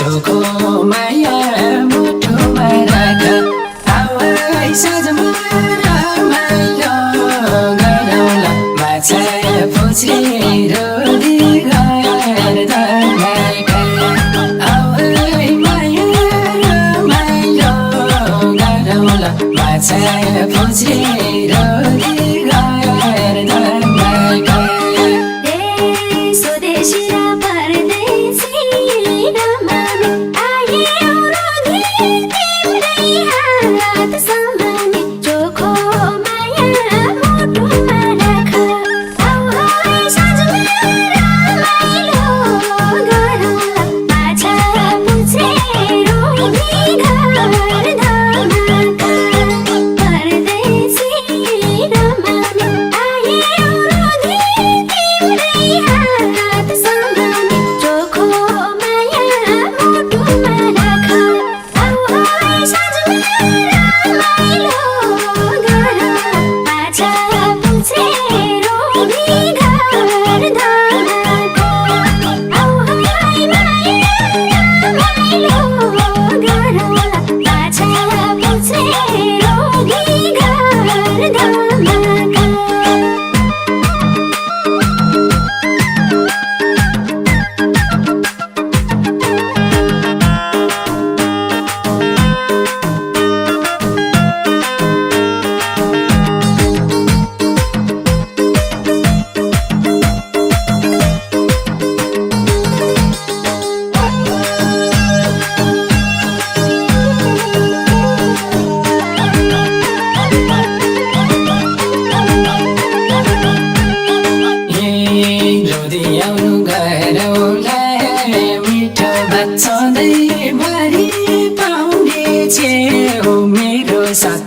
चोखो माया मुटुमा राख आवाज साँझमा रमाइलो गरौँला माछा पुछ्रे रोली घर धर्माका आवाज माया रमाइलो गरौँला माछा पुछ्रे रोली घर धर्माका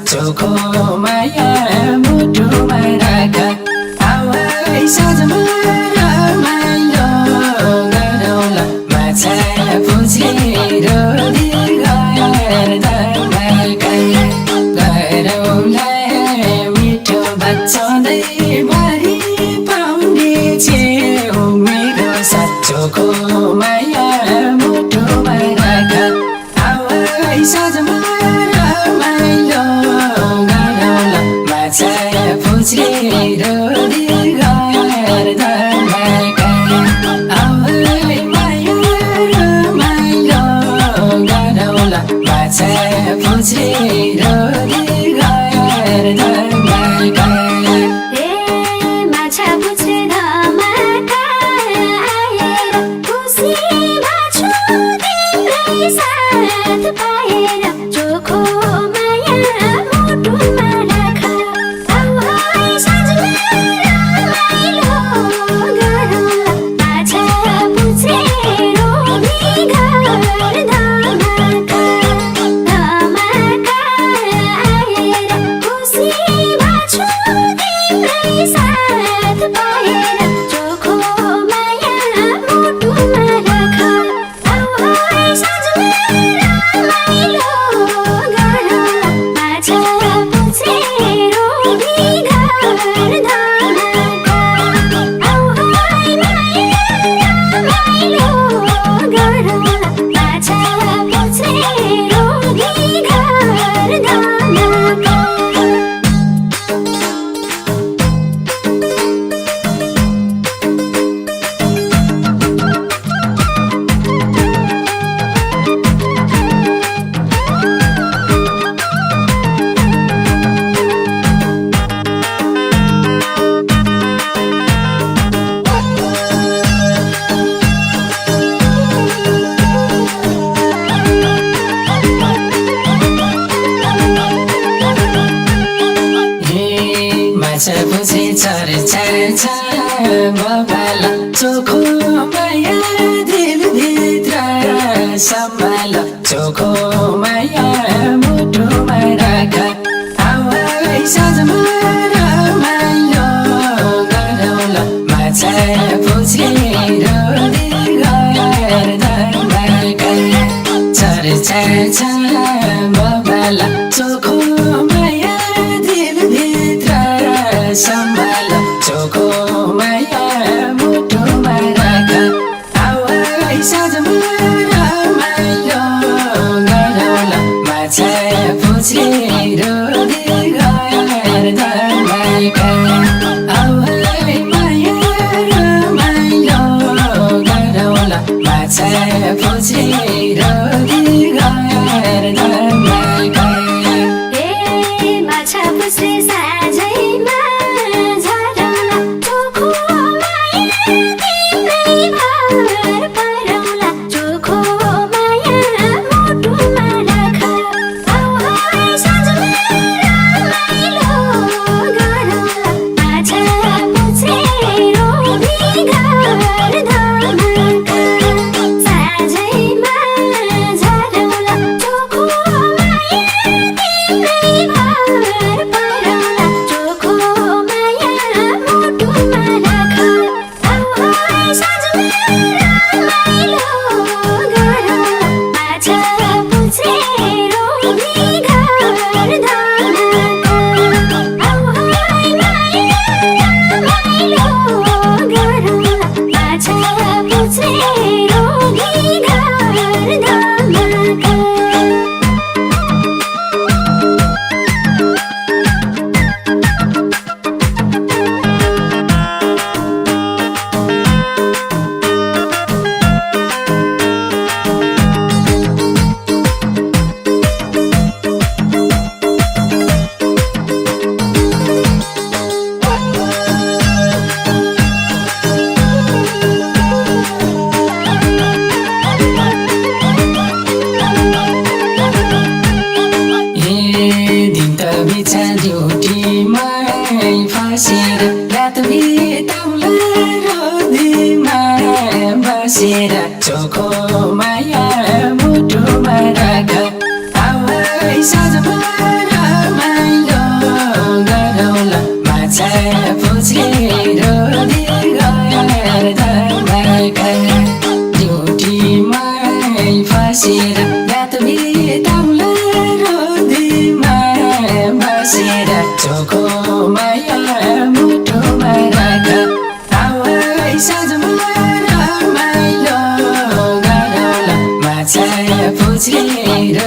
चोखो माया मुटुमा राख आवाज साँझमा रमाइलो गरौँला माछा पुछ्रे रोली घर धर्माका गरौँला मिठो भात सधैँ भरि पाउने छेउ मेरो साथ चोखो माया मुटुमा राख आवाज साँझमा रमाइलो माछा पुछ्रे रोली घर धर्माका आवाज माया रमाइलो गरौँला माछा पुछ्रे रोली घर धर्माका माछा पुछ्रे चर्चा बबाला चोखो माया दिलभित्र सम्हाल चोखो माया मुटुमा राख आवाज साँझमा रमाइलो गरौँला माछा पुछ्रे रोली घर धर्माका चर्चा बबाला चोखो माया सम्हाल चोखो माया मुटुमा राख आवाज साँझमा रमाइलो पुछेर गर्दा आउै माया रमाइलो गरौँला माछा पुछेर गर्दा माछा पुछ्रे साझैमा झरौँला चोखो माया तिम्रै घर परौँला चोखो माया मुटुमा राख आऊ है साँझमा रमाइलो गरौँला माछा पुछ्रे रोगी घर धमाका साझैमा झरौँला चोखो माया तिम्रै घर परौँला चोखो माया मुटुमा राख आऊ है साँझमा रमाइलो गरौँला माछा पुछ्रे रोगी घर धमाका आऊ है माया रमाइलो गरौँला माछा पुछ्रे रोगी घर धमाका ड्युटीमा फसेर रात बिताउला रोदीमा बसेर चोखो माया मुटुमा राख आऊ है साँझमा रमाइलो गरौँला माछा पुछेर गर्दा ड्युटीमा फसेर रात बिताउला रोदीमा बसेर चोखो माया मुटुमा राख आऊ है साँझमा रमाइलो गरौँला माछा पुछेर